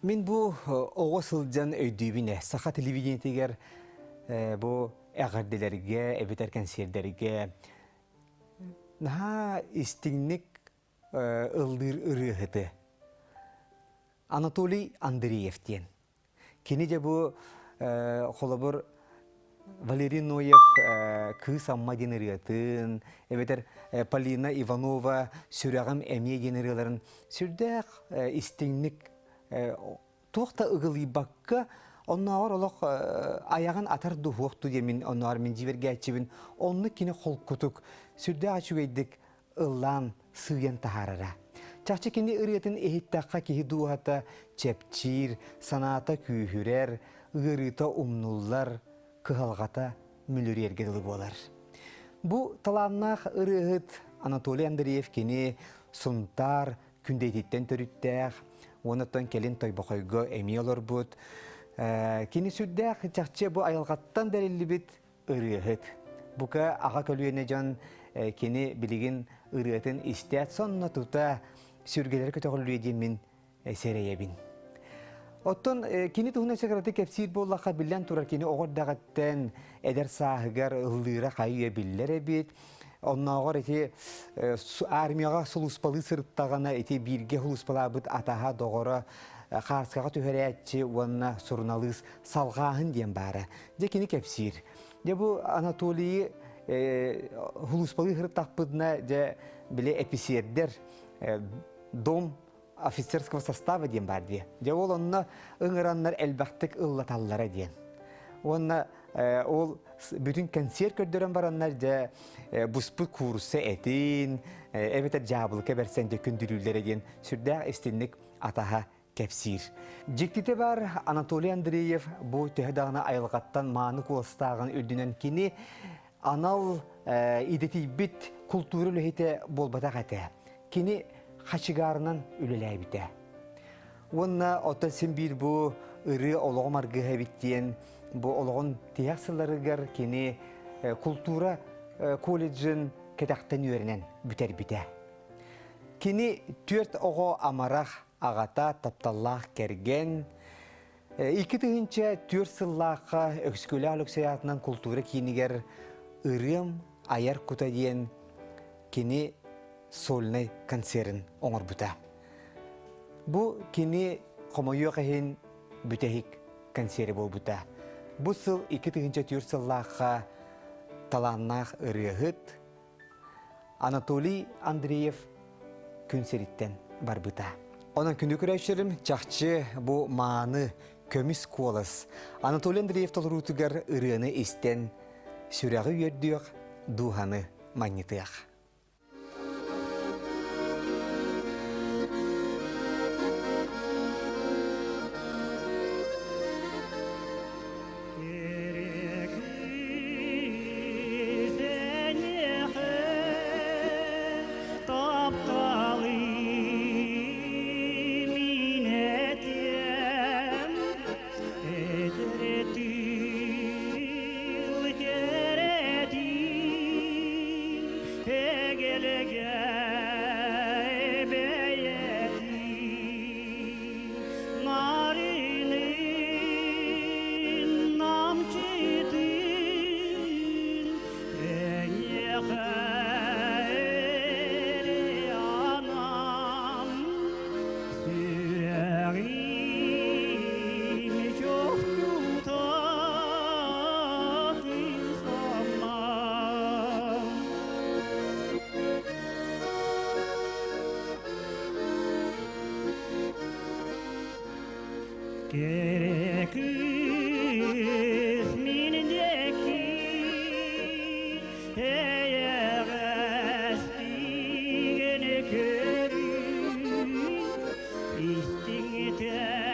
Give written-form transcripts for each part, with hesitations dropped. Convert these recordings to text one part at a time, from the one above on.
Мин бу оҕо сылдьан өйдүүбүн ээ, саха телевидениетигэр бу эҕэрдэлэргэ эбэтэр кэнсиэрдэргэ наһаа истиҥник ыллыыр ырыаһыты Анатолий Андреев диэн. Кини дьэ бу холобур Валерий Ноев «Кыыс Амма» диэн ырыатын, эбэтэр Полина Иванова «Сүрэҕим эмиэ» диэн ырыаларын сүрдээх истиҥник туох да ыгылыйбакка оннооҕор олох айаҕын атар дуһуохту диэн мин оннооҕор мин дьиибэргээччибин оннук кини холкутук сүрдээх үчүгэйдик ыллаан сыыйан таһаарара. Чахчы кини ырыатын иһиттэххэ киһи дууһата чэпчиир, санаата күүһүрэр, ыарыыта умнуллар, кыһалҕата мүлүрүйэргэ дылы буолар. Бу талааннаах ырыаһыт Анатолий Андреев кини Сунтаар Күндэйтиттэн төрүттээх, уонна кэлин Тойбохойго эмиэ олорбут. Кини сүрдээх чахчы бу айылҕаттан бэриллибит ырыаһыт. Бука аҕа көлүөнэ дьон кини билигин ырыатын истээт сонно тута сүргэлэрэ көтөҕүллүө диэн мин сэрэйэбин. Оттон кини туһунан кыратык кэпсиир буоллахха, биллэн турар кини оҕо эрдэҕиттэн эдэр сааһыгар ыллыыра хайы биллэр эбит. Оннооҕор ити армияҕа сулууспалыы сырыттаҕына ити бииргэ сулууспалаабыт атаһа доҕоро хааскаҕа түһэрээччи уонна суруналыыс салҕааһын диэн баара. Дьэ кини кэпсиир. Дьэ бу Анатолийы сулууспалыы сырыттахпытына дьэ били эписиэрдэр дом офицерского состава диэн баар дии. Дьэ ол онно ыҥыраннар элбэхтик ыллаталлара диэн. Уонна ол бүтүн кэнсиэр көрдөрөн бараннар дьэ буспут куурусса этин эбэтэр дьаабылыка бэрсэн дьэ күндүлүүллэрэ диэн сүрдээх истинник атаһа кэпсиир. Дьиктитэ баар Анатолий Андреев бу төһө даҕаны айылҕаттан мааны куоластааҕын үрдүнэн кини анал идэтийбит култуура үлэһитэ буолбатах этэ. Кини хачыгаарынан үлэлээбитэ. Уонна оттон син биир бу ырыа олоҕум аргыһа эбит диэн бу олоҕун тиһэх сылларыгар кини култуура колледжын кэтэхтэн үөрэнэн бүтэрбитэ. Кини түөрт оҕо амарах аҕата, тапталлаах кэргэн, 2004 сыллаахха Өксөкүлээх Өлөксөй аатынан култуура киинигэр Ырыам айар кута диэн кини сольнай концерын оҥорбута. Бу кини хомойуох иһин бүтэһик концеры буолбута. Бу сыл 2004 сыллаахха талааннаах ырыаһыт Анатолий Андреев күн сириттэн барбыта. Онон күндү көрөөччүлэрим, чахчы бу мааны көмүс куолас Анатолий Андреев толоруутугар ырыаны истэн сүрэҕи үөрдүөх, дууһаны манньытыах. Кэрэ кыыс мин диэки эйэҕэстигин көрүү истиҥитэн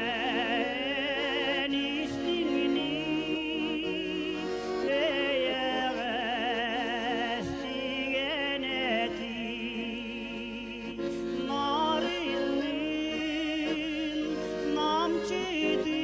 истиҥни эйэҕэстигэн этии Нарынын намчытын.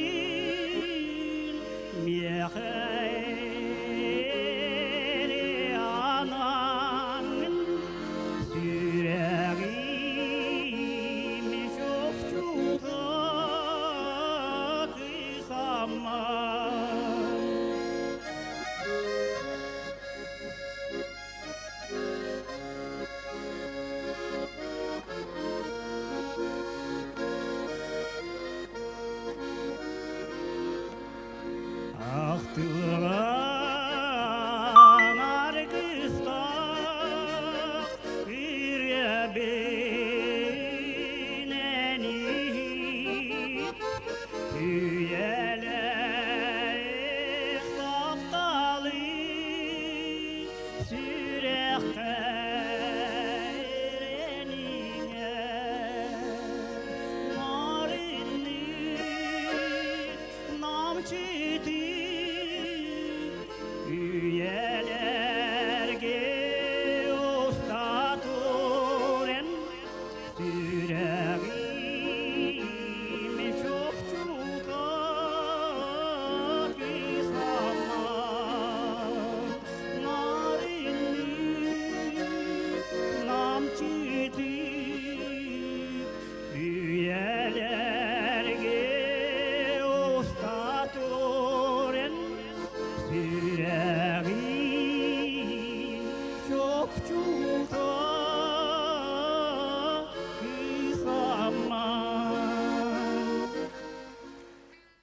Намчыты үйэлэргэ уста туран сүрэҕим чопчута кисаммар нарынны намчыты Үйэлэргэ уста туран сүрэҕин чопчута.